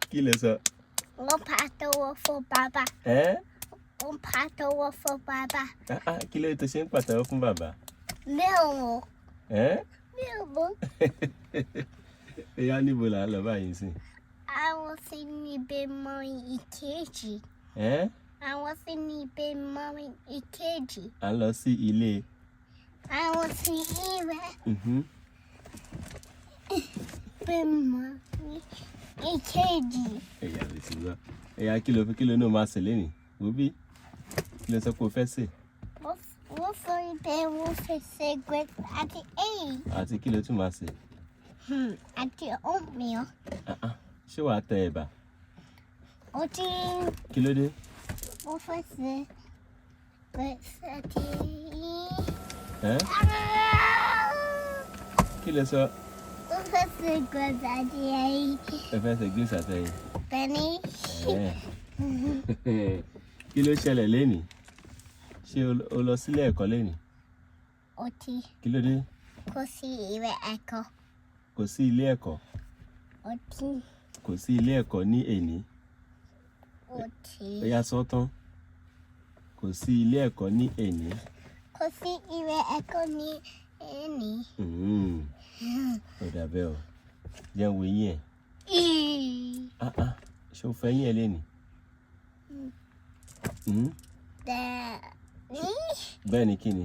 Kí ló sọ? Wọ́n pàtẹ́wọ́ fún bàbá. Ẹ́. Wọ́n pàtẹ́wọ́ fún bàbá. Ah, ah, kí ló tó ṣe ń pàtẹ́wọ́ fún bàbá? Mi ò mọ̀. Ẹ́. Mi ò mọ̀. Ẹ̀yà, níbo là ń lọ báyìí sí? Àwọn sí níbẹ̀ mọ ìkejì. Ẹ́. Àwọn sí níbẹ̀ mọ ìkejì. À ń lọ sí ilé. Àwọn sí ìwẹ̀ bẹ̀ mọ ìkejì. Ẹ̀yà lè ti gbọ́. Ẹ̀yà, kí ló náà máa sè lénìí? Wo bí? Kí ló sọ pé o fẹ́ sè? Wọ́n sọ pé wọ́n fẹ́ ṣe grapes àti egg. Àti kí ló tún máa sè? Àti oatmeal. Ah, ah. Ṣé wàá tẹ ẹ̀bà? Ó ti. Kí ló dé? Wọ́n fẹ́ ṣe grapes àti Ẹ́, kí ló sọ? Wọ́n fẹ́ ṣe grapes àti egg. Ẹ fẹ́ ṣe grapes àtẹyin. Benny. Ẹ́. Kí ló ṣẹlẹ̀ lénìí? Ṣé o lọ sílé ẹ̀kọ́ lénìí? Ó ti. Kí ló dé? Kò sí ìwé ẹ̀kọ́. Kò sí ilé ẹ̀kọ́. Ó ti. Kò sí ilé ẹ̀kọ́ ní èní. Ó ti. Ó yá, sọ tán. Kò sí ilé ẹ̀kọ́ ní èní. Kò sí ìwé ẹ̀kọ́ ní èní. Ó dà bẹ́ẹ̀ o. Jẹ́ n wo eyín ẹ̀. Ìí. Ah ah, ṣé o fẹ́ eyín ẹ lénìí? Bẹ́ẹ̀ni. Bẹ́ẹ̀ ni kí ni?